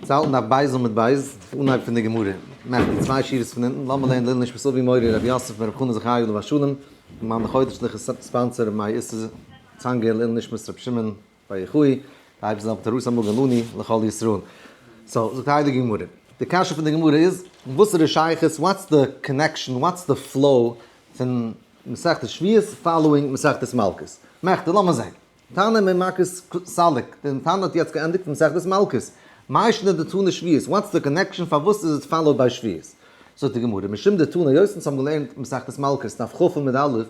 זיי האלטן דף בית עמוד בית, אנהייב פון די גמרא, מאכט די צוויי שורות פון אונטן, לאמיר לערנען לעילוי נשמת אבי מורי רבי יוסף בן רבי חנא זכרי' עליו השלום, מיין חודש'ליכע sponsor רבי מאיר איסר צאנגער לעילוי נשמת רבי שמעון בר יוחאי, די אייבערשטער זאל תורתו מגן לנו לכל ישראל. so, זאגט די הייליגע גמרא, די קשיא פון די גמרא איז, וואס איז די שייכות, what's the connection, what's the flow פון מסכת שביעית following מסכת מלקות? מכדי, לאמיר זען. תנא ממכות סליק, דער תנא האט יעצט געענדיגט מסכת מלקות, מאי שנא דתנא שביעית, what's the connection פארוואס איז עס followed by שביעית? זאגט די גמרא, משום דתנא היות אונז האבן געלערנט מסכת מלקות דף כ עמוד א',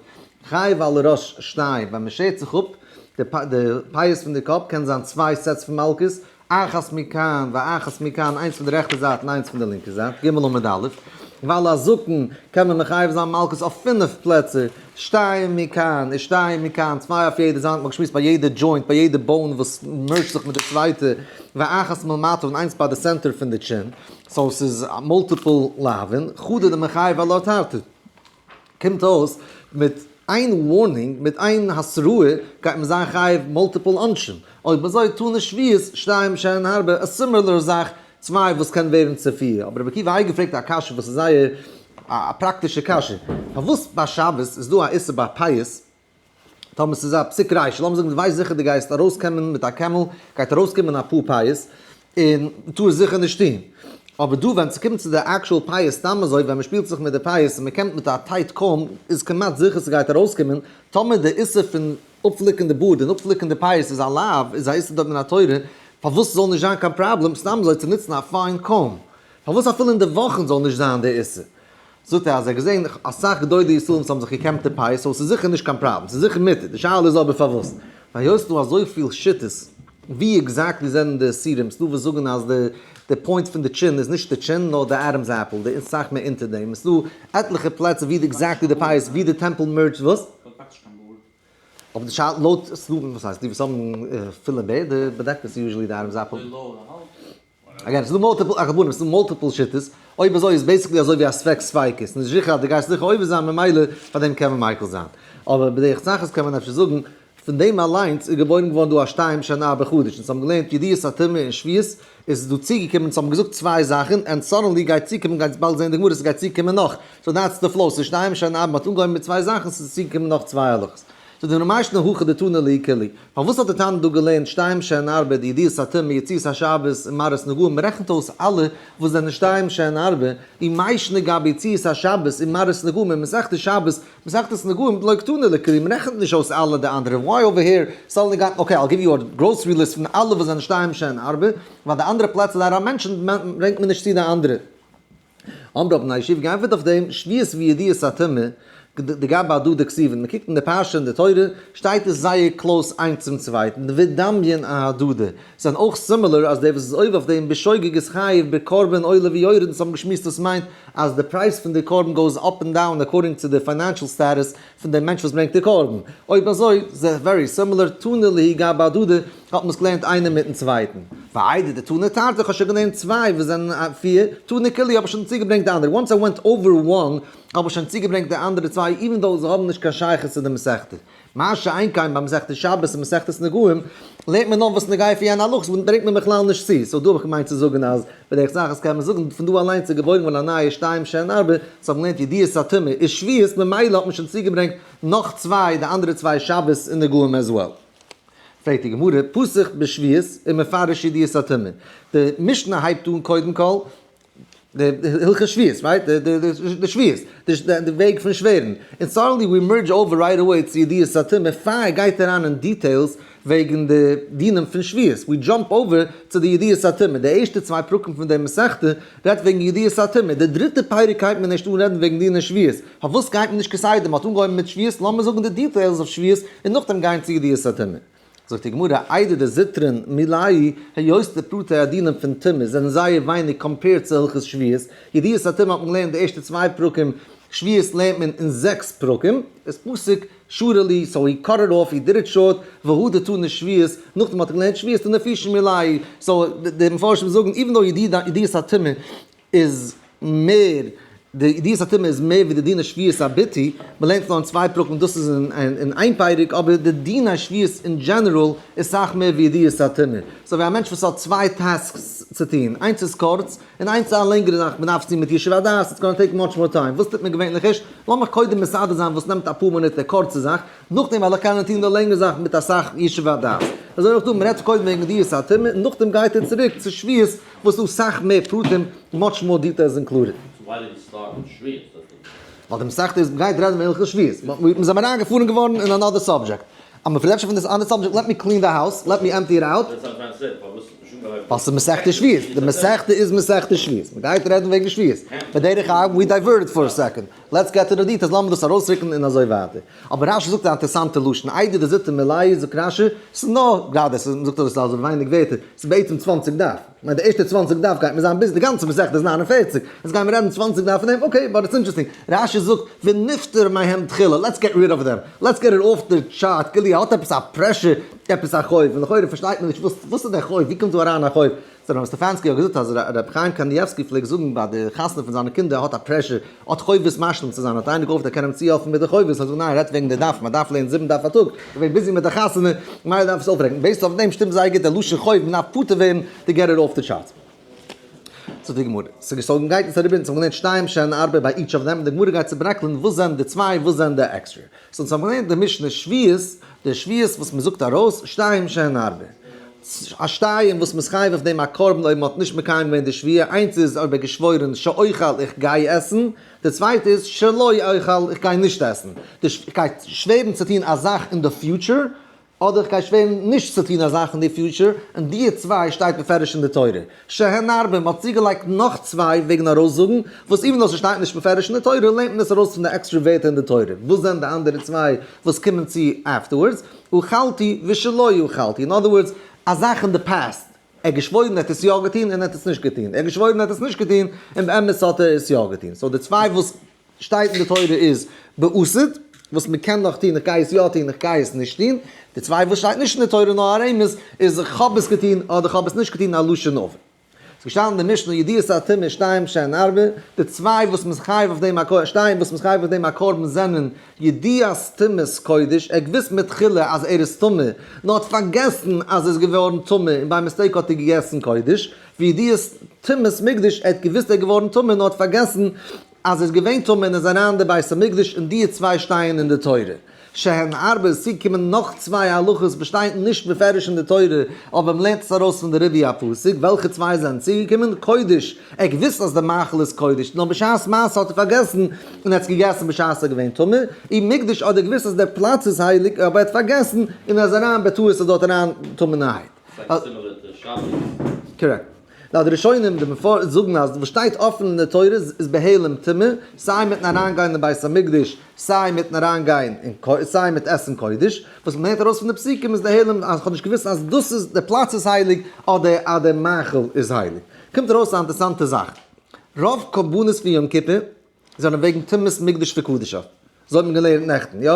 חייב על הראש שתיים, ווען מען שערט זיך אפ די פאות פון די קאפ קען זיין צוויי sets פון מלקות, אחת מכאן ואחת מכאן, איינס פון די רעכטע זייט און איינס פון די לינקע זייט, ג' עמוד א', ועל הזקן קען מען מחייב זיין מלקות אויף פינף פלעצער, שתיים מכאן און שתיים מכאן, צוויי אויף יעדע זייט, מ'האט געשמועסט ביי יעדע joint, ביי יעדע bone וואס merge ט זיך מיט די צווייטע, ואחת מלמטה און איינס ביי די center פון די chin, so ס'איז multiple לאווין, חדא דמחייב עלה תרתי. קומט אויס מיט איין warning, מיט איין התראה גייט מען זיין חייב multiple עונשים. אויב אזוי תנא שביעית שתיים שהן הרבה, א similar זאך, צוויי וואס קען ווערן צו פיר. אבער רבי עקיבא איגר פרעגט א קשיא וואס איז זייער א פראקטישע קשיא. פארוואס ביי שבת איז דא א איסור ביי פאות, טאמער ס'איז א פסיק רישא, לאמיר זאגן דו ווייסט זיכער דו גייסט ארויסקומען מיט א קעמל, גייט ארויסקומען אפאר פאות, און מ'טאר עס זיכער נישט טון. אבער דא ווען ס'קומט צו די actual פאות סתם אזוי ווען מ'שפילט זיך מיט די פאות און מ'קעמט מיט א tight comb איז כמעט זיכער ס'גייט ארויסקומען, טאמער די איסור פון אפפליקן די בארד און אפפליקן די פאות איז א לאו, איז א איסור דארט מן התורה, פארוואס זאל נישט זיין קיין פראבלעם סתם אזוי צו נוצן א fine comb? פארוואס אפילו אין די וואכן זאל נישט זיין די איסור? זאגט ער אז ער האט געזען אסאך גדולי ישראל וואס האבן זיך געקעמט די פאות, so ס'איז זיכער נישט קיין פראבלעם, ס'איז זיכער מותר, די שאלה איז אבער פארוואס? ווייל היות ס'דא אזויפיל שיטות ווי exactly זענען די איסורים, ס'דא וואס זאגן אז די די point פון די chin איז נישט די chin נאר די Adam's apple, די איז סאך מער אונטער דעם, ס'דא עטליכע פלעצער ווי exactly די פאות ווי די טעמפל merge ט וואס? אבער די שאלה לויט ס'דא וואס הייסט די וואס האבן פילע בערד באדעקט עס usually די Adam's apple. Again, ס'איז דא multiple אחרונים, ס'איז דא multiple שיטות, אויב אזוי איז basically אזוי ווי א ספק ספיקות, נישט זיכער אז דו גייסט זיכער עובר זיין ממילא פאר דעם קען מען מיקל זיין. אבער בדרך צחות קען מען אפשר זאגן, פון דעם אליינס איז געבוירן געווארן דא א שתיים שהן ארבע חדש, אונז האבן געלערנט ידיעת הטומאה און שביעית, איז דא צוגעקומען, אונז האבן געזאגט צוויי זאכן, and suddenly גייט צוקומען, גייט באלד זען די גמרא, ס'גייט צוקומען נאך, so that's the flow, ס'איז שתיים שהן ארבע, מ'האט אנגעהויבן מיט צוויי זאכן, ס'איז צוגעקומען נאך צוויי הלכות. זאגט די גמרא מאי שנא הכא דתנא להו כולהו, פארוואס האט די תנא דא געלערנט שתיים שהן ארבע די ידיעת הטומאה יציאת השבת און מראות נגעים מען רעכנט אויס אלע וואס זענען שתיים שהן ארבע, ומאי שנא גבי יציאת השבת און מראות נגעים אין מסכת שבת מסכת נגעים לא קתני לכולהו מען רעכנט נישט אויס אלע די אנדערע why over here suddenly got okay I'll give you a grocery list פון אלע וואס זענען שתיים שהן ארבע ווייל די אנדערע פלעצער that are mentioned ברענגט מען נישט צו די אנדערע. אמרו האבן די ישיבה געענטפערט אויף דעם, שביעית וידיעת הטומאה, דגבי הדדי כתיבן, מען קוקט אין די פרשה אין די תורה, שטייט עס זייער close איינס צום צווייטן, ודמיין אהדדי, זענען אויך similar אז דער וואס איז עובר אויף דעם בשוגג איז חייב בקרבן עולה ויורד, אונז האבן געשמועסט דאס מיינט אז די price פון די קרבן goes up and down according צו די financial status פון דעם מענטש וואס ברענגט די קרבן, אויב אזוי זיי very similar, תנא להו גבי הדדי, האט מען עס געלערנט איינער מיטן צווייטן. ואיידי דתנא תרתי, איך האב שוין געלערנט צוויי וואס זענען פיר, תנא כולהו האב איך שוין צוגעברענגט די אנדערע, once I went over one האב איך שוין צוגעברענגט די אנדערע צוויי even though זיי האבן נישט קיין שייכות צו די מסכתא. מה שאין כן ביי מסכת שבת און מסכת נגעים לערנט מען נאר וואס נוגע פאר יענע הלכות וואס ברענגט מען בכלל נישט צו, so דא האב איך געמיינט צו זאגן אז בדרך צחות קען מען זאגן פון דא אליינס איז געבוירן געווארן א נייע שתיים שהן ארבע, סאו האבן געלערנט ידיעת הטומאה איז שביעית ממילא האט מען שוין צוגעברענגט נאך צוויי די אנדערע צוויי שבת און נגעים as well. פרעגט די גמרא, פתח בשביעית ומפרש ידיעת הטומאה, די משנה הייבט אן קודם כל די הלכות שביעית, right? די שביעית, די וועג פון שווערן, און suddenly we merge over right away צו ידיעת הטומאה פאר ער גייט אריין אין details וועגן די דינים פון שביעית, we jump over צו די ידיעת הטומאה, די ערשטע צוויי פרקים פון די מסכתא רעדט וועגן ידיעת הטומאה, די דריטע פרק הייבט מען ערשט אן רעדן וועגן דיני שביעית, פארוואס גייט מען נישט כסדר, מען האט אנגעהויבן מיט שביעית לאמיר זאגן די details אויף שביעית און נאכדעם גיין צו ידיעת הטומאה. זאגט די גמרא, איידי דזוטרין מילייהו, היות די פרטי הדינים פון טומאה זענען זייער ווייניג compared צו הלכות שביעית, ידיעת הטומאה האט מען געלערנט די ערשטע צוויי פרקים, שביעית לערנט מען אין זעקס פרקים, איז פסוק שרי להו, so he cut it off, he did it short, והדר תני שביעית, נאכדעם האט ער געלערנט שביעית תנפישי מילייהו, so די מפרשים זאגן even though ידיעת הטומאה איז מער, די ידיעת הטומאה איז מער ווי די דיני שביעית הביתי, מען לערנט נאר אין צוויי פרקים דאס איז אין איין פרק, אבער די דיני שביעית אין general איז סאך מער ווי ידיעת הטומאה, so ווי א מענטש וואס האט צוויי tasks. צו טון, איינס איז קורץ, און איינס איז א לענגערע זאך, מען דארף עס טון מיט ישוב הדעת, it's gonna take much more time, וואס טוט מען געווענליך ערשט? לאמיך קודם מסדר זיין וואס נעמט אפאר מינוט די קורצע זאך, נאכדעם וועל איך קענען טון די לענגערע זאך מיט אסאך ישוב הדעת. אזוי אויך דא, מען רעדט קודם וועגן ידיעת הטומאה, נאכדעם גייט ער צוריק צו שביעית וואס איז דא סאך מער פרטים, much more details און קלארער. ווייל די מסכתא איז גייט רעדן וועגן הלכות שביעית, מיר זענען אריינגעפארן געווארן אין another subject. אז מען פרעגט שוין פון this אנדער subject, let me clean the house, let me empty it out. ווייל ס'איז מסכת שביעית, די מסכתא איז מסכת שביעית, מען גייט רעדן וועגן שביעית. בדרך אגב, we diverted for a second, let's get to the details, לאמיר דאס ארויסרוקן און אזוי ווייטער. אבער רשי זאגט א אינטערעסאנטע לשון, איידי דזוטר מיליה זאגט רשי, ס'איז נאר, גראדע, ס'איז, מ'זאגט אז עס איז אזוי ווייניג ווערטער, ס'איז בעצם 20 דף. כ'מיין די ערשטע 20 דף גייט מען זיין busy, די גאנצע מסכת איז 49, יעצט גייען מיר רעדן 20 דף פון דעם, okay, but it's interesting. רשי זאגט, ונפטר מהם תחילה, let's get rid of them, let's get it off the chart, כאילו ער האט עפעס א pressure, עפעס א חוב, און לכאורה פארשטייט מען נישט וואס וואס איז דער חוב, ווי קומט דא אריין א חוב? so רב סטעפאנסקי האט געזאגט אז ר' חיים קאניעווסקי פלעגט זאגן ביי די חתונה פון זיינע קינדער ער האט א pressure, האט חובות משלים צו זיין, האט איינער געהאפט ער קען אים צוהעלפן מיט די חובות, האט ער געזאגט ניין ער רעדט וועגן די דף, מען דארף לערנען זיבן דף א טאג, געווען busy מיט די חתונה, ממילא דארף עס אויפרעגן, based אויף דעם שטימט זייער גוט דער לשון חוב, מען דארף פטור ווערן to get it off the chart. זאגט די גמרא, so גייט עס אריבער אונז האבן געלערנט שתיים שהן הרבה ביי each of them, די גמרא גייט צוברעקלען וואס זענען די צוויי וואס זענען די עקסטרע, so אונז האבן געלערנט די משנה שביעית, די שביעית וואס מען זאגט ארויס שתיים שהן הרבה, א שתיים וואס מ'איז חייב אויף דעם א קרבן אויב מ'האט נישט מקיים געווען די שביעה, איינס איז אויב ער געשוואוירן שאוכל איך גיי עסן, די צווייטע איז שלא אוכל איך גיי נישט עסן, די איך גיי שווערן צו טון א זאך אין די future, אדער איך גיי שווערן נישט צו טון א זאך אין די future, און די צוויי שטייט בפירוש אין די תורה. שהן הרבה, מ'האט צוגעלייגט נאך צוויי וועגן ארויסזאגן, וואס even though ס'שטייט נישט בפירוש אין די תורה, לערנט מען עס ארויס פון די עקסטרע ווערטער אין די תורה. וואס זענען די אנדערע צוויי וואס קומען צו afterwards? אכלתי ושלא אכלתי. אין other words, א זאך אין די past. ער האט געשוואוירן ער האט עס יא געטון און ער האט עס נישט געטון. ער האט געשוואוירן ער האט עס נישט געטון און באמת האט ער עס יא געטון. so די צוויי וואס שטייט אין די תורה איז בעתיד, וואס מען קען נאך טון, איך גיי עס יא טון, איך גיי עס נישט טון. די צוויי וואס שטייט נישט אין די תורה נאר א רמז, איז איך האב עס געטון אדער איך האב עס נישט געטון א לשון עבר. ס'איז געשטאנען אין די משנה ידיעת הטומאה שתיים שהן הרבה, די צוויי וואס מ'איז חייב אויף דעם א קרבן, שתיים וואס מ'איז חייב אויף דעם א קרבן זענען ידיעת טומאת קודש, ער האט געוואוסט מתחילה אז ער איז טמא, נאר האט פארגעסן אז ער איז געווארן טמא און by mistake האט ער געגעסן קודש, וידיעת טומאת מקדש, ער האט געוואוסט ער איז געווארן טמא נאר האט פארגעסן אז ער איז געווען טמא און איז אריין אין די בית המקדש און די צוויי שטייען אין די תורה. שהן הרבה איז צוגעקומען נאך צוויי הלכות וואס שטייט נישט בפירוש אין די תורה אבער מ'לערנט עס ארויס פון די ריבוי הפסוק, וועלכע צוויי זענען צוגעקומען? קודש, ער האט געוואוסט אז די מאכל איז קודש נאר בשעת מעשה האט ער פארגעסן און ער האט עס געגעסן בשעת ער איז געווען טמא, און מקדש האט ער געוואוסט אז דער פלאץ איזייליג אבער ער האט פארגעסן און ער איז אריין בטעות איז דארט אריין טמא'נערהייט. Correct. נאר די ראשונים די מפרשים זאגן אז וואס שטייט אפן אין די תורה איז בהעלם טומאה, סיי מיטן אריינגיין אין בית המקדש, סיי מיטן אריינגיין אין סיי מיט עסן קודש, וואס מען לערנט ארויס פון די פסוקים איז די העלם אז כ'האב נישט געוואוסט אז דאס איז די פלאץ איז הייליג אדער אז דער מאכל איז הייליג. קומט ארויס א אינטערסאנטע זאך, רוב קרבנות פון יום כיפור זענען וועגן טומאת מקדש וקדשיו. אזוי האט מען געלערנט נעכטן, יא?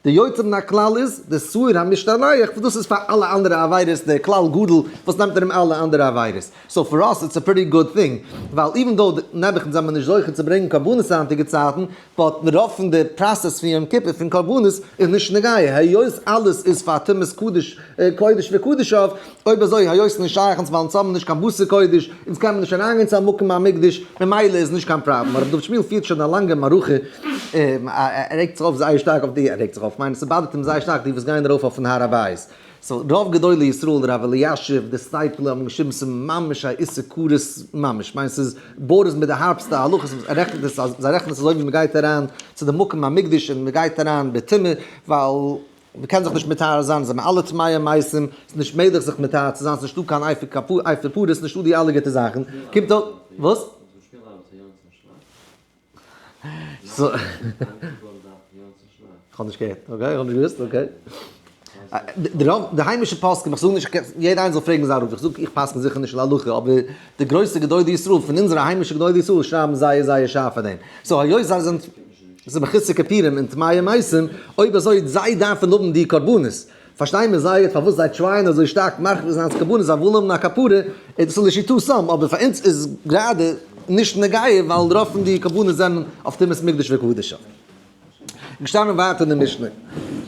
די יוצא מן הכלל איז די שעיר המשתלח, וואס דאס איז פאר אלע אנדערע עבירות, די כלל גדול וואס נעמט ארום אלע אנדערע עבירות. So for us it's a pretty good thing, ווייל even though נעבעך אונז זעמיר נישט זוכה צו ברענגען קרבנות היינטיגע צייטן, but רוב פון די process פון יום כיפור פון קרבנות איז נישט נוגע, היות אלעס איז פאר טומאת קדש קודש וקדשיו, אויב אזוי היות נישט שייך אונז ווייל אונז האבן נישט קיין בשר קודש, אונז קען מען נישט אריינגיין צו א מקום המקדש, ממילא איז נישט קיין פראבלעם. הרב דוד שמואל פירט שוין א לאנגע מערכה, ער רעגט זיך אויף זייער שטארק אויף די, ער רעגט זיך אויף, כ'מיין ס'באדערט אים זייער שטארק די וואס גייען ארויף אויפן הר הבית. So רוב גדולי ישראל, רב אלישיב, די סטייפלער האבן געשריבן ס'איז ממש א איסור כרת ממש, כ'מיין ס'איז borders מיט די הארבסטע הלכות, ער רעכנט עס אז, זיי רעכענען עס אזוי ווי מ'גייט אריין צו די מקום המקדש און מ'גייט אריין בטומאה, ווייל מ'קען זיך נישט מטהר זיין, זענען אלע טמאי מתים, ס'איז נישט מעגליך זיך מטהר צו זיין, ס'איז נישטא קיין אפר פרה, ס'איז נישטא די אלע גוטע זאכן, קומט אויס, וואס? כ'האב נישט געהערט, okay, כ'האב נישט געוואוסט, okay. די היימישע פוסקים, איך זאג נישט, יעדער איינער זאל פרעגן זיין רב, איך זאג, איך פסק'ן זיכער נישט להלכה, אבער די גרויסע גדולי ישראל, פון אונזערע היימישע גדולי ישראל שרייבן זייער זייער שארף פאר דעם. So היות זיי זענען זיי מחוסר כיפורים און טמאי מתים, אויב אזוי זיי דארפן האבן די קרבנות, פארשטיי מיר זייער גוט פארוואס זיי טרייען אזוי שטארק מרחיב זיין צו קרבנות, זיי ווילן האבן א כפרה, איז דאס לשיטתם, אבער פאר אונז איז גראדע נישט נוגע ווייל רוב פון די קרבנות זענען אויף טומאת מקדש וקדשיו. געשטאנען ווייטער אין די משנה,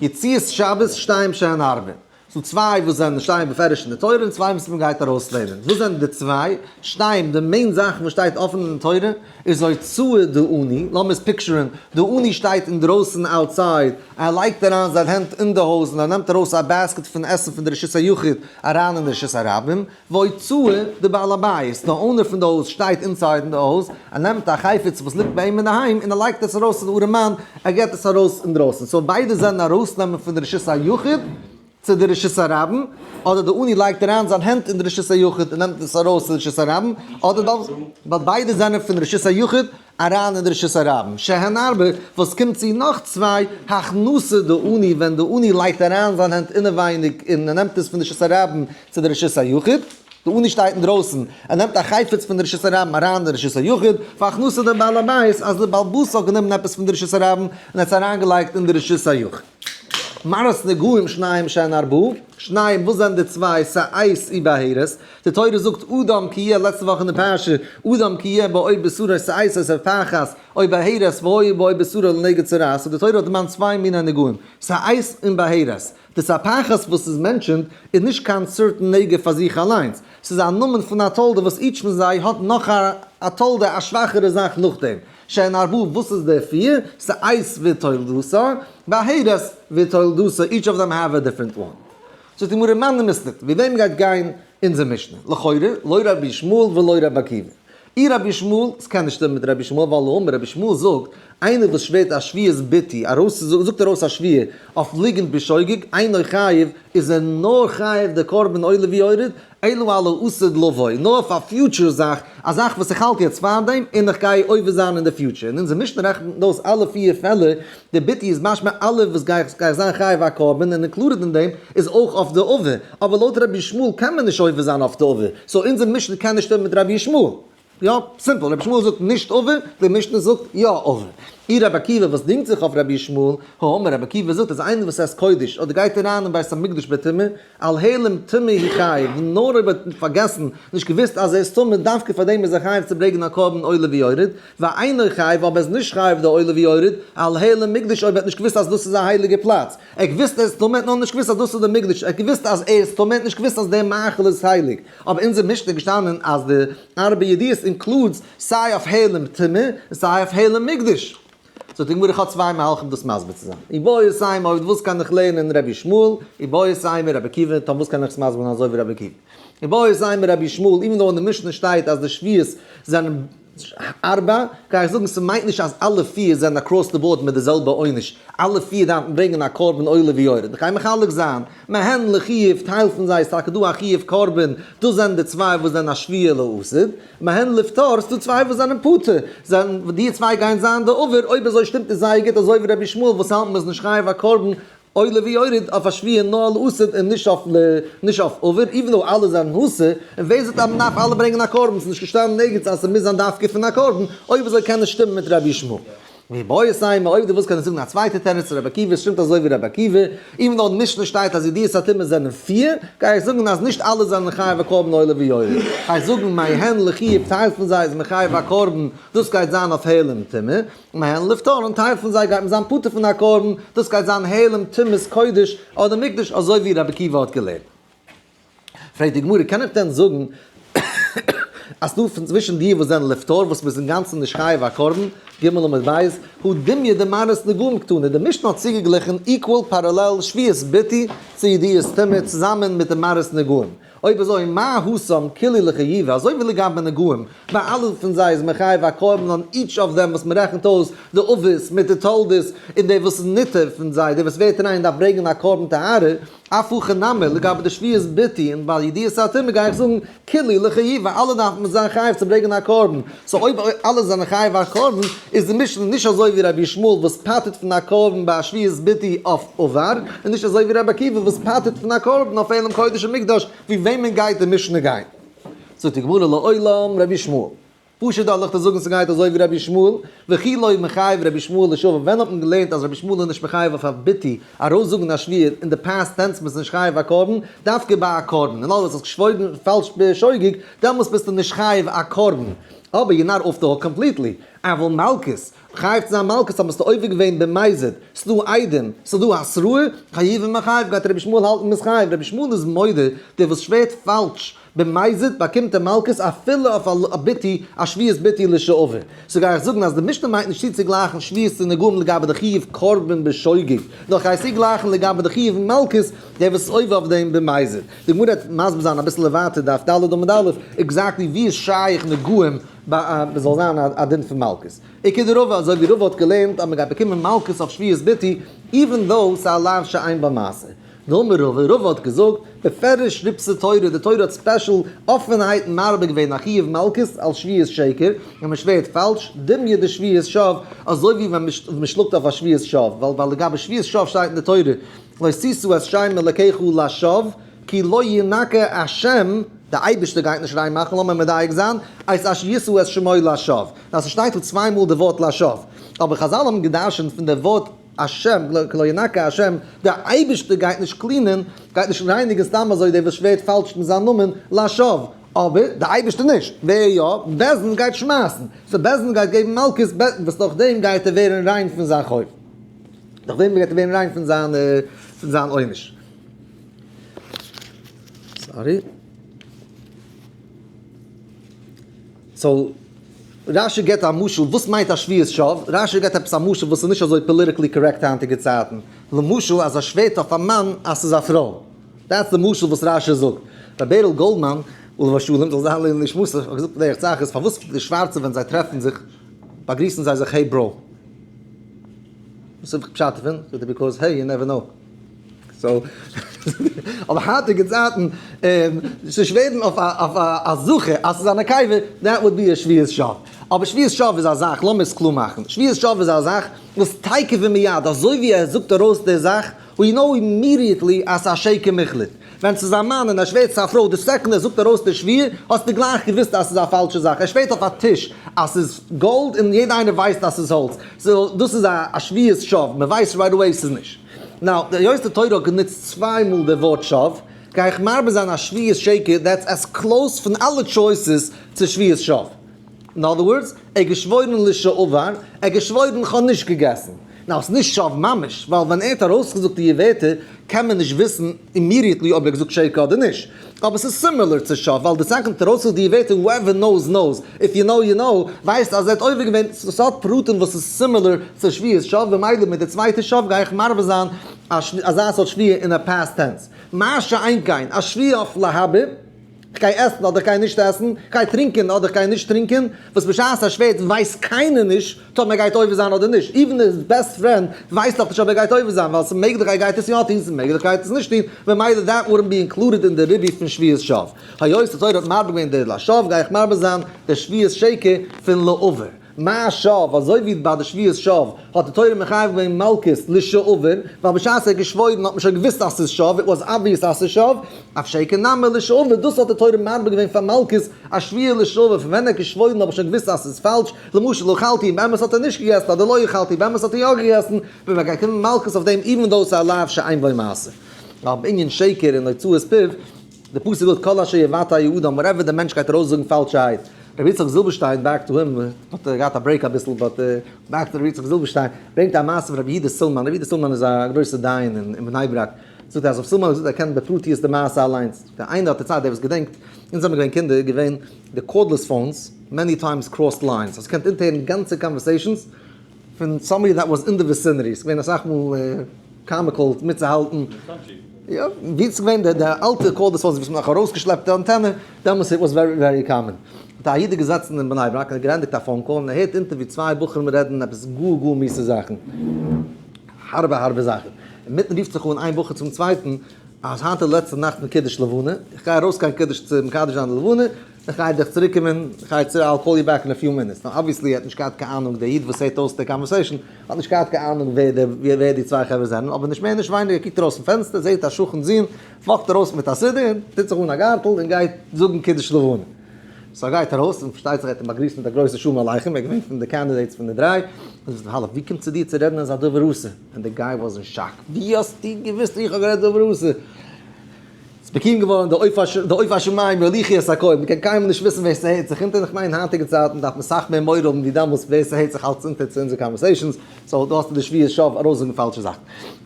יציאת שבת שתיים שהן הרבה. ס'דא צוויי וואס זענען שטייען בפירוש אין די תורה און צוויי וואס מען גייט ארויסלערנען. וואס זענען די צוויי? שתיים, די main זאך וואס שטייט אפן אין די תורה איז הוצאה דעני, לאמיר עס picture ען, די עני שטייט אינדרויסן outside, ער לייגט אריין זיין הענט אין די הויז און ער נעמט ארויס א basket פון עסן פון די רשות היחיד אריין אין די רשות הרבים, והוצאה דבעל הבית, די owner פון די הויז שטייט inside אין די הויז, ער נעמט א חפץ וואס ליגט ביי אים אינדערהיים און ער לייגט עס ארויס צו די ארעמאן, ער געבט עס ארויס אינדרויסן, so ביידע זענען ארויסנעמען פון די רשות היחיד צו די רשות הרבים, אדער די עני לייגט אריין זיין הענט אין די רשות היחיד און נעמט עס ארויס צו די רשות הרבים, אדער ווייל ביידע זענען פון רשות היחיד אריין אין די רשות הרבים, שהן ארבע, וואס קומט צו נאך צוויי, הכנסה דעני, ווען די עני לייגט אריין זיין הענט אינעווייניג און ער נעמט עס פון די רשות הרבים צו די רשות היחיד, די עני שטייט אינדרויסן, ער נעמט א חפץ פון די רשות הרבים אריין אין די רשות היחיד, והכנסה דבעל הבית, אז די בעל הבית האט גענומען עפעס פון די רשות הרבים און עס אריינגעלייגט אין די רשות היחיד. מראות נגעים שניים שהן ארבעה, שניים וואס זענען די צוויי שאת ובהרת, די תורה זאגט אדם כי יהיה לעצטע וואך אין די פרשה, אדם כי יהיה בו בשרו שאת או ספחת או בהרת והיה בו בשרו לנגע צרעת, so די תורה האט דערמאנט צוויי מיני נגעים, שאת און בהרת, די ספחת וואס איז mentioned איז נישט קיין certain נגע פאר זיך אליינס, ס'איז א נאמען פון א תולדה וואס each פון זיי האט נאך א תולדה א שוואכערע זאך נאכדעם. שהן ארבעה וואס איז די פיר? שאת ותולדתה, בהרת ותולדתה, each of them have a different one. זאגט די גמרא מני מיתניתא, ווי וועם גייט גיין אונזער משנה? לכאורה, לא רבי ישמעאל ולא רבי עקיבא. אי רבי ישמעאל, ס'קען נישט שטימען מיט רבי ישמעאל ווייל האמר רבי ישמעאל זאגט, איינער וואס שווערט א שבועת ביטוי, ארויס זאגט ארויס א שבועה אויף ליגנט בשוגג, אינו חייב, איז ער נאר חייב די קרבן עולה ויורד, אלא על העתיד לבוא, נאר אויף א future זאך, א זאך וואס איך האלט יעצט פארדעם און איך גיי עובר זיין אין די future. און אונזער משנה רעכנט אויס אלע פיר פעלער, די ביטוי איז משמע אלע וואס גיי איך זיין חייב א קרבן און included אין דעם איז אויך אויף די עבר, אבער לויט רבי ישמעאל קען מען נישט עובר זיין אויף די עבר, so אונזער משנה קען נישט שטימען מיט רבי ישמעאל. יא, simple, רבי ישמעאל זאגט נישט עבר, די משנה זאגט יא עבר. אי רבי עקיבא וואס דינגט זיך אויף רבי ישמעאל, האמר רבי עקיבא זאגט אז איינער וואס עסט קודש אדער גייט אריין אין בית המקדש בטומאה, על העלם טומאה הוא חייב, נאר אויב ער האט פארגעסן, נישט געוואוסט אז ער איז טמא, דווקא פאר דעם איז ער חייב צו ברענגען א קרבן עולה ויורד, ואינו חייב, אבער ער איז נישט חייב די עולה ויורד, על העלם מקדש אויב ער האט נישט געוואוסט אז דאס איז א הייליגע פלאץ. ער האט געוואוסט ער איז טמא, ער האט נאר נישט געוואוסט אז דאס איז די מקדש, ער האט געוואוסט אז ער איז טמא, ער האט נישט געוואוסט אז דער מאכל איז הייליג. אבער אונזער משנה איז געשטאנען אז די ארבע ידיעות includes סיי אויף העלם טומאה און סיי אויף העלם מקדש. זאגט די גמרא איך האב צוויי מהלכים דאס מסביר צו זיין. איבעית אימא אויב וואס קען איך לערנען רבי ישמעאל, איבעית אימא רבי עקיבא, טא וואס קען איך עס מסביר זיין אזוי ווי רבי עקיבא. איבעית אימא רבי ישמעאל, even though אין די משנה שטייט אז די שבועות זענען ארבע, גיי איך זאגן ס'מיינט נישט אז אלע פיר זענען across the board מיט די זעלבע עונש, אלע פיר דארפן ברענגען א קרבן עולה ויורד, איך גיי מחלק זיין, מהן לחיוב, טייל פון זיי איז טאקע דא א חיוב קרבן, דאס זענען די צוויי וואס זענען א שבועה לעתיד, מהן לפטור, ס'דא צוויי וואס זענען פטור, זענען די צוויי גייען זיין די עבר, אויב אזוי שטימט עס זייער גוט אזוי ווי רבי ישמעאל וואס האלט מ'איז נישט חייב א קרבן עולה ויורד אויף א שבועה נאר לעתיד און נישט אויף נישט אויף עבר, even though אלע זענען אסור, און ווער זאגט אז מ'דארף אלע ברענגען א קרבן, ס'איז נישט געשטאנען נערגעץ אז ס'מוז זיין דווקא פון א קרבן, אויב אזוי קען עס שטימען מיט רבי ישמעאל. ואיבעית אימא, אויב דו ווילסט קענסטו זאגן א צווייטע תירוץ רבי עקיבא, עס שטימט אזוי ווי רבי עקיבא, even though אין משנה שטייט אז ידיעות הטומאה זענען פיר, גיי איך זאגן אז נישט אלע זענען חייב א קרבן עולה ויורד, גיי איך זאגן מהן לחיוב טייל פון זיי איז מחייב א קרבן, דאס גייט זיין אויף העלם טומאה, מהן לפטור און טייל פון זיי גייט מען זיין פטור פון א קרבן, דאס גייט זיין העלם טומאת קודש אדער מקדש אזוי ווי רבי עקיבא האט געלערנט. פרעגט די גמרא, קען איך דען זאגן אז דא פון צווישן די וואס זענען לפטור וואס מ'איז אינגאנצן נישט חייב א קרבן, ג' עמוד ב', הא דומיא דמראות נגעים קתני, די משנה האט צוגעגליכן equal parallel שבועת ביטוי צו ידיעות טומאה צוזאמען מיט די מראות נגעים. אויב אזוי מה התם כולהו לחיובא, אזוי ווי לגבי נגעים, ביי אלע פון זיי איז מען חייב א קרבן on each of them וואס מ'רעכנט אויס די אבות מיט די תולדות, און דער וואס איז נטהר פון זיי, דער וואס ווערט ריין דארף ברענגען א קרבן טהרה, אף הכא נמי, לגבי די שבועת ביטוי און ביי ידיעות הטומאה גיי איך זאגן כולהו לחיובא, אלע דארפן זיין חייב צו ברענגען א קרבן, so אויב אלע זענען חייב א קרבן, איז די משנה נישט אזוי ווי רבי ישמעאל וואס פטר'ט פון א קרבן ביי א שבועת ביטוי אויף עבר, און נישט אזוי ווי רבי עקיבא וואס פטר'ט פון א קרבן אויף העלם קודש ומקדש, ווי וועמען גייט די משנה גיין? זאגט די גמרא לעולם רבי ישמעאל. פשוט דארף איך דיר זאגן ס'גייט אזוי ווי רבי ישמעאל, וכי לא מחייב רבי ישמעאל לשבוע, ווען האט מען געלערנט אז רבי ישמעאל איז נישט מחייב אויף א ביטוי ארויסזאגן א שבועה אין די past tense מ'איז נישט חייב א קרבן, דווקא ביי א קרבן, און אלעס האסט געשוואוירן פאלש בשוגג, דעמאלס ביסטו נישט חייב א קרבן, אבער you're not off the hook completely, אבל מלקות, חייב צו זיין מלקות אז ביסטו עובר געווען במזיד, ס'דא עדים, ס'דא התראה, חייבי מיחייב גייט רבי ישמעאל האלטן מ'איז חייב, רבי ישמעאל איז מודה דער וואס שווערט פאלש במזיד באקומט ער מלקות אפילו אויף א ביטוי א שבועת ביטוי לשעבר. so גיי איך זאגן אז די משנה מיינט נישט צוצוגלייכן שבועות צו נגעים לגבי די חיוב קרבן בשוגג, נאר כ'גיי עס צוגלייכן לגבי די חיוב מלקות דער וואס איז עובר אויף דעם במזיד. די גמרא וועט מסביר זיין אביסל ווייטער דף ד' עמוד א' exactly ווי איז שייך נגעים ביי א זאל זיין א דין פון מלקות. וכדרבא אזוי ווי רבא האט געלערנט אז מ'גייט באקומען מלקות אויף שבועת ביטוי even though ס'איז א לאו שאין בו מעשה. דאמר רבא, רבא האט געזאגט, בפירוש ריבתה תורה, די תורה האט special אפענהייט מרבה געווען א חיוב מלקות על שבועת שקר, ווען מען שווערט פאלש, דומיא דשבועת שוא, אזוי ווי ווען מען שלאגט אויף א שבועת שוא, ווייל ווייל לגבי שבועת שוא שטייט אין די תורה, לא תשא את שם אלקיך לשווא, כי לא ינקה השם, די אייבערשטער גייט נישט ריין מאכן, לאמיר מדייק זיין, את אשר ישא את שמו לשווא. דאס שטייט דא צוויי מאל די ווארט לשווא. אבער חזל האבן גע'דרש'נט פון די ווארט השם, לא ינקה השם, דער אייבערשטער גייט נישט clean ען, גייט נישט רייניגן סתם אזוי דער וואס שווערט פאלש מיט זיין נאמען לשווא, אבער דער אייבערשטער נישט, ווער יא? בית דין גייט שמייסן, so בית דין גייט געבן מלקות, וואס נאכדעם גייט ער ווערן ריין פון זיין חוב, נאכדעם גייט ער ווערן ריין פון זיין פון זיין עונש. Sorry. So רשי געבט א משל, וואס מיינט א שבועת שוא? רשי געבט עפעס א משל וואס איז נישט אזוי politically correct היינטיגע צייטן. למשל אז ער שווערט אויף א מאן אז ס'איז א פרוי. That's די משל וואס רשי זאגט. ר' בערל גאלדמאן, עליו השלום, זאל זיין לעילוי נשמתו, האט געזאגט בדרך צחות, פארוואס די שווארצע ווען זיי טרעפן זיך, באגריסן זיי זיך hey bro. וואס איז פשט דערפון? זאגט ער because hey you never know. So, אבער היינטיגע צייטן, צו שווערן אויף א זכר אז ס'איז א נקבה, that would be a שבועת שוא. אבער שבועת שוא איז א זאך, לאמיר עס קלאר מאכן, שבועת שוא איז א זאך וואס תיכף ומיד, אזוי ווי ער זאגט ארויס די זאך, we know immediately אז ס'איז א שקר מוחלט. ווען ס'איז א מאן און ער שווערט צו א פרוי, די סעקונדע ער זאגט ארויס די שבועה, האסטו גלייך געוואוסט אז ס'איז א פאלשע זאך. ער שווערט אויף א טיש אז ס'איז גאלד און יעדער איינער ווייסט אז ס'איז האלץ. So דאס איז א שבועת שוא, מ'ווייסט right away ס'איז נישט. Now, היות די תורה האט גענוצט צוויי מאל די ווארט שוא, גיי איך מרבה זיין א שבועת שקר that's as close פון אלע choices צו שבועת שוא. In other words, ער האט געשוואוירן לשעבר, ער האט געשוואוירן כ'האב נישט געגעסן. Now, ס'איז נישט שוא ממש, ווייל ווען ער האט ארויסגעזאגט די ווערטער קען מען נישט וויסן immediately אויב ער האט געזאגט שקר אדער נישט. אבער ס'איז similar צו שוא, ווייל די סעקונד ער האט ארויסגעזאגט די ווערטער whoever knows knows, if you know you know, ווייסט אז ער האט עובר געווען, ס'האט פרטים וואס איז similar צו שבועת שוא, במילא מיט די צווייטע שוא גיי איך מרבה זיין אזא סארט שבועה אין א past tense. מה שאין כן, א שבועה אויף להבא, כ'גיי עסן אדער כ'גיי נישט עסן, כ'גיי טרינקען אדער כ'גיי נישט טרינקען, וואס בשעת ער שווערט ווייסט קיינער נישט טאמער ער גייט עובר זיין אדער נישט, even his best friend ווייסט נאך נישט אויב ער גייט עובר זיין, ווייל ס'איז מעגליך ער גייט עס יא טון, ס'איז מעגליך ער גייט עס נישט טון, ממילא that wouldn't be included אין די ריבוי פון שבועת שוא. היות די תורה האט מרבה געווען די לשוא גיי איך מרבה זיין די שבועת שקר פון לעבר. מה שוא, אזוי ווי ביי די שבועת שוא האט די תורה מחייב געווען מלקות לשעבר, ווייל בשעת ער האט געשוואוירן האט מען שוין געוואוסט אז ס'איז שוא, it was obvious אז ס'איז שוא, אף שקר נמי לשעבר, דאס האט די תורה מרבה געווען פאר מלקות א שבועה לשעבר, פון ווען ער האט געשוואוירן האב איך שוין געוואוסט אז ס'איז פאלש, למשל אכלתי באמת האט ער נישט געגעסן אדער לא אכלתי באמת האט ער יא געגעסן, ווען מען גייט קומען מלקות אויף דעם even though ס'איז א לאו שאין בו מעשה. ווייל בענין שקר און הוצאת פיו, די פסוק זאגט כל אשר יבטא האדם, whatever די מענטש גייט ארויס זאגן פאלשערהייט, רבי יצחק זילבערשטיין back to him, האט ער געהאט א break אביסל but back to רבי יצחק זילבערשטיין, ברענגט א מעשה פון רבי יהודה סילמאן, רבי יהודה סילמאן איז א גרויסער דיין אין בני ברק, זאגט ער אז רב סילמאן האט געזאגט ער קען בפרטיות די מעשה אליינס, זאגט ער איינער האט דערציילט דער וואס געדענקט, אונז זעמיר געווען קינדער איז געווען די cordless phones many times crossed lines, האסט געקענט אונטערהערן גאנצע conversations פון somebody that was in the vicinity, ס'איז געווען אסאך מאל comical מיטצוהאלטן. יא, ווי ס'איז געווען די אלטע cordless phones וואס מ'האט נאך ארויסגעשלעפט די אנטענע, דעמאלטס it was very very common. האט א איד געזעצן אין בני ברק און האט געענדיגט א phone call און ער הערט אונטער ווי צוויי בחורים רעדן עפעס גאר גאר מיסע זאכן, הארבע הארבע זאכן. אינמיטן רופט זיך אן איין בחור צום צווייטן אז היינט איז די לעצטע נאכט פון קידוש לבנה, איך גיי ארויסגיין קידוש צו מקדש זיין די לבנה, איך גיי דיך צוריק קומען, איך גיי צו, I'll call you back in a few minutes. Now obviously ער האט נישט געהאט קיין אהנונג, דער איד וואס הערט אויס די conversation האט נישט געהאט קיין אהנונג ווער די ווער די צוויי חברה זענען, אבער נישט מער נישט ווייניגער ער קוקט ארויס פון פענסטער זעהט א שכן'ס זון walk ט ארויס מיט א סידור, טוט זיך אן א גארטל און גייט זאגן קידוש לבנה. So ער גייט ארויס, און פארשטייט זיך ער האט אים באגריסט מיט א גרויסע שלום עליכם, ער איז געווען פון די candidates פון די דריי, און זאגט אים האלא, ווי קומט צו דיר צו רעדן אזא דבר אסור? און די guy was in shock, ווי האסטו געוואוסט איך האב גערעדט דבר אסור? ס'איז מקוים געווארן די עוף השמים יוליכו את הכל, מ'קען קיינמאל נישט וויסן ווער ס'הערט זיך אונטער, און כ'מיין היינטיגע צייטן דארף מען סאך מער מורא האבן ווי דאמאלס ווער ס'הערט זיך אלץ אונטער צו אונזער conversations, so דא האסטו די שבועת שוא ארויסזאגן פאלשע זאכן.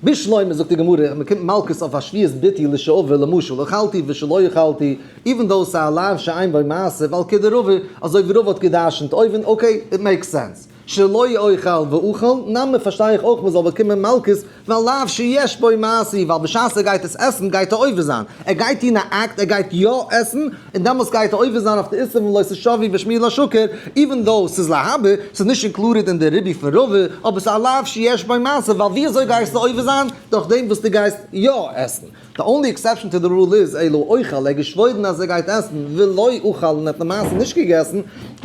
בשלמא זאגט די גמרא, מ'קומט מלקות אויף א שבועת ביטוי לשעבר, למשל אכלתי ושלא אכלתי, even though ס'איז א לאו שאין בו מעשה, ווייל כדרבא, אזוי ווי רבא האט גע'דרש'נט אויבן, okay, it makes sense. שלא אוכל ואכל, נמי פארשטיי איך אויך מ'זאל באקומען מלקות, ווייל לאו שיש בו מעשה, ווייל בשעת ער גייט עס עסן גייט ער עובר זיין, ער גייט טון א אקט, ער גייט יא עסן, און דעמאלטס גייט ער עובר זיין אויף די איסור פון לא תשבו בשמי לשקר, even though ס'איז להבא, ס'איז נישט included אין די ריבוי פון רבא, אבער ס'איז א לאו שיש בו מעשה, ווייל ווי אזוי גייסטו עובר זיין? דורך דעם וואס דו גייסט יא עסן. The only exception to the rule איז אלא אוכל, ער האט געשוואוירן אז ער גייט עסן, ולא אכל און ער האט למעשה נישט געגעסן,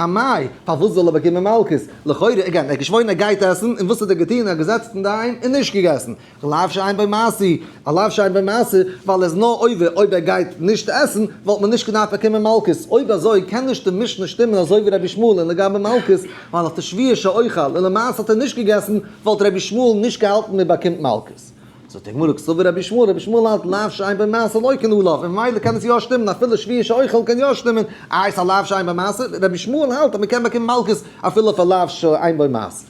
אמאי, פארוואס זאל ער באקומען מלקות? לכאורה, again, ער האט געשוואוירן ער גייט עסן, און וואס האט ער געטון? ער האט געזעצט אינדערהיים און נישט געגעסן. לאו שאין בו מעשה, א לאו שאין בו מעשה, ווייל ער איז נאר עובר אויב ער גייט נישט עסן, וואלט מען נישט געדארפט באקומען מלקות. אויב אזוי קען נישט די משנה שטימען אזוי ווי רבי ישמעאל אין לגבי מלקות, ווייל אויף די שבועה שאוכל און למעשה האט ער נישט געגעסן, וואלט רבי ישמעאל נישט געהאלטן מען באקומט מלקות. זאגט די גמרא קסבר רבי ישמעאל, רבי ישמעאל האלט לאו שאין בו מעשה לוקין עליו, און ממילא קען עס יא שטימען אפילו שבועה שאוכל קען יא שטימען, איי ס'א לאו שאין בו מעשה, רבי ישמעאל האלט אז מ'קען באקומען מלקות אפילו אויף א לאו שאין בו מעשה.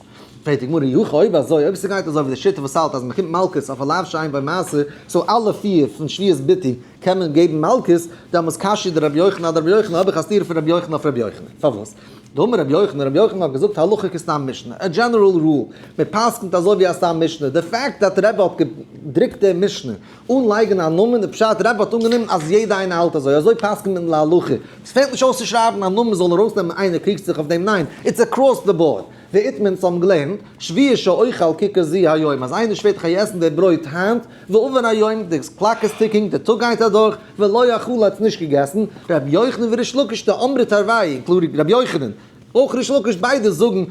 פרעגט די גמרא אי הכי אויב אזוי אויב ס'גייט אזוי ווי די שיטה וואס האלט אז מ'באקומט מלקות אויף א לאו שאין בו מעשה, so אלע פיר פון שבועת ביטוי קען מען געבן מלקות, דעמאלס קשיא דרבי יוחנן אדרבי יוחנן האב איך א סתירה פון רבי יוחנן אויף רבי יוחנן, פארוואס? דאמר רבי יוחנן, רבי יוחנן האט געזאגט הלכה כסתם משנה, א general rule, מען פסק'נט אזוי ווי א סתם משנה, די fact that רבי האט געדרוקט די משנה אן לייגן א נאמען איז פשט רבי האט אנגענומען אז יעדע איינער האלט אזוי, אזוי פסק'נט מען להלכה, עס פעלט נישט אויס צו שרייבן א נאמען זאל ארויסנעמען איינער קריגט זיך אויף דעם, ניין, it's across the board. ואיתמר אונז האבן געלערנט, שבועה שאוכל ככר זו היום, אז איינער שווערט איך גיי עסן די ברויט היינט, ועבר היום, די clock איז ticking, די טאג גייט אדורך, ולא אכל האט נישט געגעסן, רבי יוחנן וריש לקיש דאמרי תרווייהו, including רבי יוחנן, אויך ריש לקיש ביידע זאגן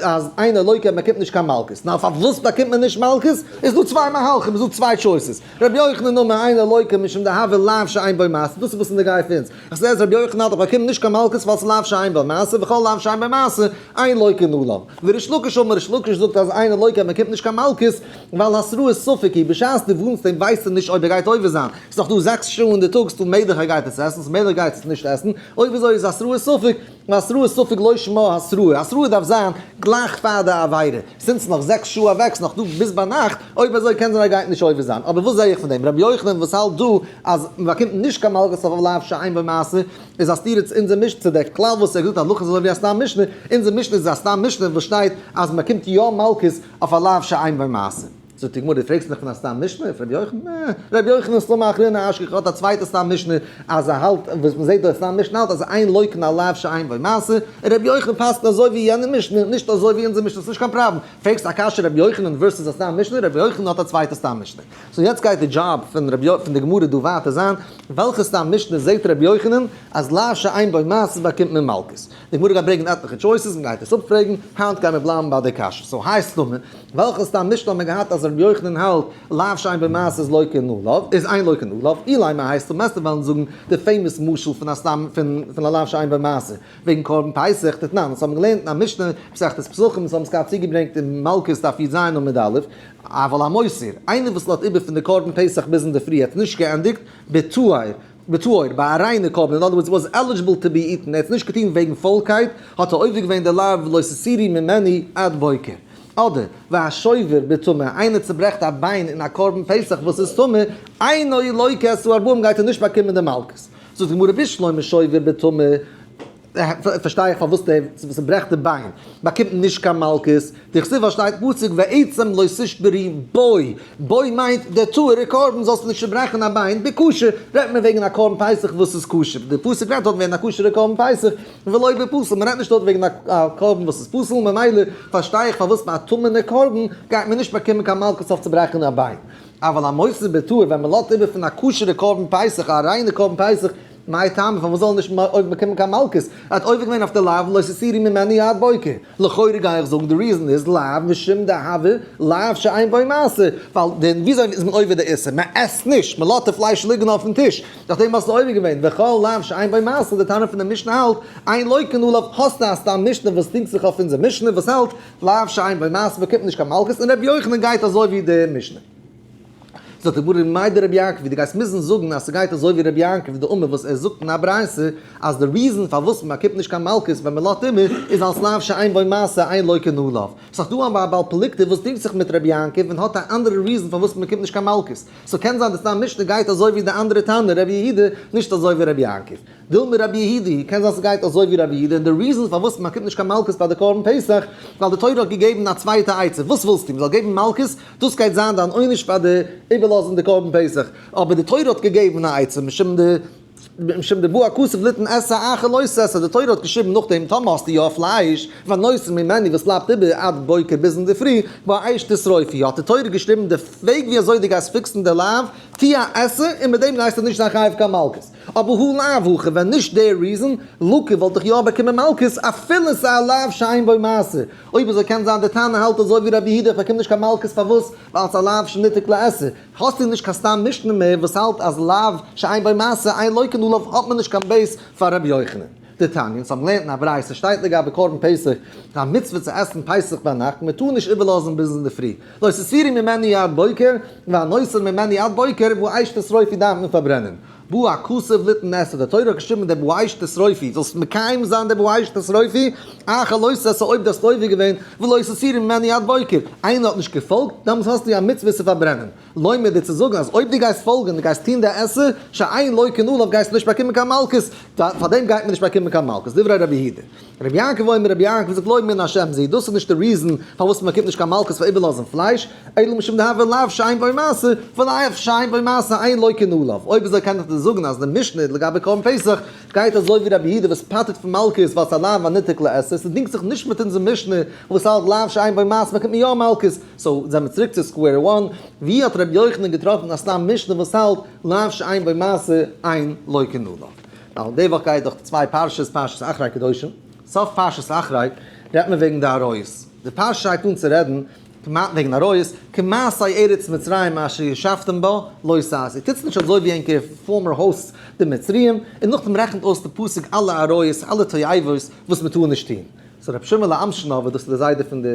אז אינו לוקה באקומט נישט קיין מלקות, נאר פארוואס באקומט מען נישט מלקות? איז דא צוויי מהלכים, איז דא צוויי choices, רבי יוחנן אמר אינו לוקה משום דהוי לאו שאין בו מעשה, דאס איז וואס איז נוגע פאר אונז, איך זע אז רבי יוחנן האלט איך באקום נישט קיין מלקות ווייל ס'איז לאו שאין בו מעשה וכל לאו שאין בו מעשה אין לוקין עליו, וריש לקיש אמר ריש לקיש זאגט אז אינו לוקה באקומט נישט קיין מלקות ווייל התראת ספק היא, בשעת דו ווארנסט אים ווייסטו נישט אויב ער גייט עובר זיין, ס'איז דאך דא 6 שעה אין די טאג ס'דא מעגליך ער גייט עס עסן ס'מעגליך ער גייט עס נישט עסן, אויב אזוי איז התראת ספק, והתראת ספק לא שמה התראה, התראה דארף זיין גלייך פאר די עבירה, since נאך 6 שעה אוועק, ס'נאך דא ביז ביינאכט, אויב אזוי קען זיין ער גייט נישט עובר זיין, אבער וואס זע איך פון דעם? רבי יוחנן וואס האלט דא אז מ'באקומט נישט קיין מלקות אויף לאו שאין בו מעשה, איז א סתירה צו אונזער משנה, צו דער כלל וואס ער האט געזאגט הלכה איז אזוי ווי א סתם משנה, אונזער משנה איז א סתם משנה וואס שטייט אז מ'באקומט יא מלקות אויף א לאו שאין בו מעשה. זאגט די גמרא, דו פרעגסט מיך פון א סתם משנה? פון רבי יוחנן? נע, רבי יוחנן סתמא אחרינא אשכח האט א צווייטע סתם משנה אז ער האלט, וואס מען זעט דא סתם משנה האלט אז אין לוקין על לאו שאין בו מעשה, און רבי יוחנן פסק'נט אזוי ווי יענע משנה, נישט אזוי ווי אונזער משנה, ס'נישט קיין פראבלעם. פרעגסט א קשיא רבי יוחנן versus א סתם משנה, רבי יוחנן האט א צווייטע סתם משנה. so יעצט גייט די דזשאב פון רבי פון די גמרא דא ווייטער זיין, וועלכע סתם משנה זעט רבי יוחנן אז לאו שאין בו מעשה באקומט מען מלקות? די גמרא גייט ברענגען עטליכע choices, מען גייט עס אפפרעגן, היינט גיימער בלייבן ביי די קשיא. so האי סתמא, וועלכע סתם משנה האט מען געהאט אז רבי יוחנן האלט לאו שאין בו מעשה איז לוקין עליו, איז אין לוקין עליו, אילימא האי סתמא וועסטו וועלן זאגן די famous משל פון א סתם פון פון א לאו שאין בו מעשה וועגן קרבן פסח, דתנן, אונז האבן געלערנט אין א משנה, מסכת פסחים, אונז האבן עס געהאט צוגעברענגט אין מלקות דף י"ז עמוד א', אבל המותיר, איינער וואס לאזט איבער פון די קרבן פסח ביז אינדערפרי האט נישט געענדיגט, בטהור, בטהור, ביי א ריינע קרבן, in other words was eligible to be eaten, ער האט עס נישט געטון וועגן פוילקייט, האט ער עובר געווען די לאו ולא תותירו ממנו עד בוקר. אדער, והשובר בטמא, איינער צוברעכט א ביין אין א קרבן פסח וואס איז טמא, אינו לוקה את הארבעים גייט ער נישט באקומען די מלקות. זאגט די גמרא בשלמא שובר בטמא, פארשטיי איך פארוואס דער וואס ברעכט די ביין באקומט נישט קיין מלקות, דכתיב ווייל שטייט פסוק ועצם לא תשברו בו, בו מיינט דער טהור'ער קרבן זאלסטו נישט צוברעכן א ביין, בכשר רעדט מען וועגן א קרבן פסח וואס איז כשר, די פסוק רעדט דארט וועגן א כשר'ע קרבן פסח, ולא בפסול, מען רעדט נישט דארט וועגן א קרבן וואס איז פסול, ממילא פארשטיי איך פארוואס ביי א טמא'נע קרבן גייט מען נישט באקומען קיין מלקות אויף צוברעכן א ביין, אבל המותר בטהור ווען מען לאזט איבער פון א כשר'ע קרבן פסח, א ריינע קרבן פסח. מאי טעמא פארוואס זאל ער נישט אויב באקומען קיין מלקות? ער האט עובר געווען אויף די לאו לא תותירו ממנו עד בוקר. לכאורה גיי איך זאגן די reason איז לאו משום דהוה לאו שאין בו מעשה, ווייל דען וויאזוי איז מען עובר די איסור? מען עסט נישט, מען לאזט די פלייש ליגן אויפן טיש, נאכדעם האסטו עובר געווען, וכל לאו שאין בו מעשה, די תנא פון די משנה האלט, אין לוקין עליו, האסטו א סתם משנה וואס דינגט זיך אויף אונזער משנה וואס האלט, לאו שאין בו מעשה באקומט נישט קיין מלקות, און רבי יוחנן גייט אזוי ווי די משנה. זאגט די גמרא מאי דרבי יעקב, ווי דו גייסט מוזן זאגן אז ס'גייט אזוי ווי רבי יעקב דאמר וואס ער זאגט אין א ברייתא אז די reason פארוואס מ'באקומט נישט קיין מלקות ווען מ'לאזט איבער איז אלס לאו שאין בו מעשה אין לוקין עליו. ס'איז דאך דא א בעל פלוגתא וואס דינגט זיך מיט רבי יעקב און האט א אנדערע reason פארוואס מ'באקומט נישט קיין מלקות. so קען זיין די סתם משנה גייט אזוי ווי די אנדערע תנא רבי יהודה נישט אזוי ווי רבי יעקב. דילמא רבי יהודה, קען זיין ס'גייט אזוי ווי רבי יהודה, און די reason פארוואס מ'באקומט נישט קיין מלקות ביי די קרבן פסח, ווייל די תורה האט געגעבן א צווייטע עצה, וואס ווילסטו? מ'זאל געבן מלקות? דאס גייט זיין דיין עונש פאר די איבערלאזן די קרבן פסח, אבער די תורה האט געגעבן א עצה, משום די משום דבא הכתוב ליתן עשה אחר לא תעשה, די תורה האט געשריבן נאכדעם טאמער האסטו יא פלייש, והנותר ממנו וואס בלייבט איבער עד בוקר ביז אינדערפרי, באש תשרופו, האט די תורה געשריבן די וועג ווי אזוי דו גייסט fix ן די לאו, טו א עשה, און מיט דעם גייסטו נישט זיין חייב קיין מלקות. אבער הא לאו הכי, ווען נישט דער reason, לקי וואלט איך יא באקומען מלקות, אפילו ס'איז א לאו שאין בו מעשה. אויב אזוי קען זיין די טענה האלט אזוי ווי רבי יהודה איך באקום נישט קיין מלקות פארוואס? ווייל ס'איז א לאו שניתק לעשה. האסטו נישט קיין סתם משנה מער וואס האלט אז לאו שאין בו מעשה אין לוקין עליו האט מען נישט קיין base פאר רבי יוחנן. דתניא, אונז האבן געלערנט אין א ברייתא שטייט לגבי קרבן פסח, א מצוה צו עסן פסח ביינאכט, מען טאר נישט איבערלאזן ביז אינדערפרי. לא תותירו ממנו עד בוקר, והנותר ממנו עד בוקר, באש תשרופו דארף מען פארברענען. בא הכתוב ליתן עשה, די תורה האט געשריבן דער באש תשרופו, זאלסט מקיים זיין דער באש תשרופו, אחר לא תעשה אויב דו האסט עובר געווען, ולא תותירו ממנו עד בוקר, איינער האט נישט געפאלגט, דעמאלטס האסטו א מצוה צו פארברענען. לומד דיר צו זאגן אז אויב דו גייסט פאלגן, דו גייסט טון די עשה, שאין לוקין עליו גייסטו נישט באקומען קיין מלקות, פאר דעם גייט מען נישט באקומען קיין מלקות, דברי רבי יהודה. רבי יעקב אומר, רבי יעקב זאגט לא מן השם זו, דאס איז נישט די reason פארוואס מען באקומט נישט קיין מלקות פאר איבערלאזן פלייש, אלא משום דהוה לאו שאין בו מעשה, ולאו שאין בו מעשה אין לוקין עליו. אויב אזוי קען איך דיר זאגן אז די משנה לגבי קרבן פסח גייט אזוי ווי רבי יהודה וואס פטר'ט פון מלקות ווייל ס'איז א לאו הניתק לעשה, ס'דינגט זיך נישט מיט אונזער משנה וואס האלט לאו שאין בו מעשה באקומט מען יא מלקות, so זעמיר צוריק צו square one, ווי האט רבי יוחנן געטראפן א סתם משנה וואס האלט לאו שאין בו מעשה אין לוקין עליו? ווייל די וואך גייט דאך צוויי פרשות, פרשת אחרי קדושים, סוף פרשת אחרי רעדט מען וועגן די עריות, די פרשה הייבט אן צו רעדן כמעט וועגן עריות, כמעשי ארץ מצרים אשר ישבתם בה לא תעשו, טוטס נישט אזוי ווי ענקער former hosts די מצריים, און נאכדעם רעכנט אויס די פסוק אלע עריות, אלע תועבות וואס מען טאר נישט טון. so רבי שמעלע אמשינאווער, דאס איז די זיידע פון די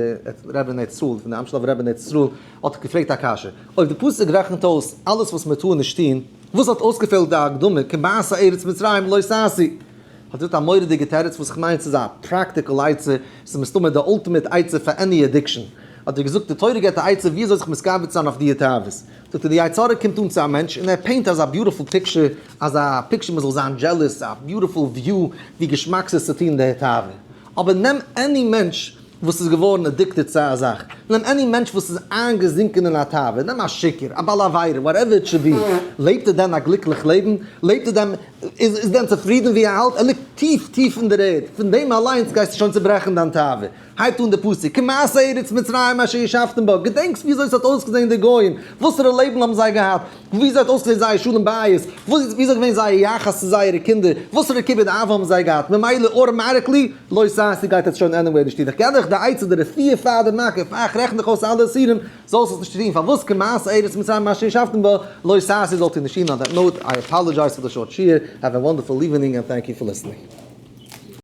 רבי אין ארץ ישראל, פון די אמשינאווער רבי אין ארץ ישראל, האט געפרעגט א קשיא, אויב די פסוק רעכנט אויס אלעס וואס מען טאר נישט טון, וואס האט אויסגעפעלט די הקדמה כמעשה ארץ מצרים לא תעשו? האט געזאגט א מורא'דיגע תירוץ וואס איך מיין ס'איז א practical עצה, ס'איז מסתמא די ultimate עצה פאר any addiction. האט ער געזאגט די תורה געבט א עצה ווי אזוי זיך מתגבר צו זיין אויף די תאוות. זאגט ער די יצר הרע קומט אן צו א מענטש און ער paint אזא beautiful picture, אזא picture מ'זאל זיין jealous, א beautiful view ווי געשמאק ס'איז צו טון די תאווה. אבער נעם any מענטש וואס איז געווארן addicted צו א זאך, נעם any מענטש וואס איז איינגעזינקען אין א תאווה, נעם א שיכור, א בעל עבירה, whatever it should be, לעבט ער דען א גליקליך לעבן? לעבט ער דען, איז דען צופרידן ווי ער האלט? ער ליגט טיף טיף אין דער ערד, פון דעם אליינס גייסטו שוין צוברעכן דיין תאווה. הייבט אן די פסוק, כמעשה ארץ מצרים אשר ישבתם בה, געדענקסט ווי אזוי עס האט אויסגעזען די גוים, וואסערע לעבן האבן זיי געהאט, ווי אזוי האט אויסגעזען זייער שלום בית, ווי אזוי איז געווען זייער יחס צו זייערע קינדער, וואסערע כיבוד אב האבן זיי געהאט, ממילא automatically, לא תעשו גייט עטס שוין anyway נישט טון, איך געב דיך די עצה די רפואה פאר די מכה, פאר איך רעכן דיך אויס אלע איסורים, זאלסט עס נישט טון, פארוואס כמעשה ארץ מצרים אשר ישבתם בה, לא תעשו זאלט איר נישט טון, on that note, I apologize for the short שיעור, have a wonderful evening and thank you for listening.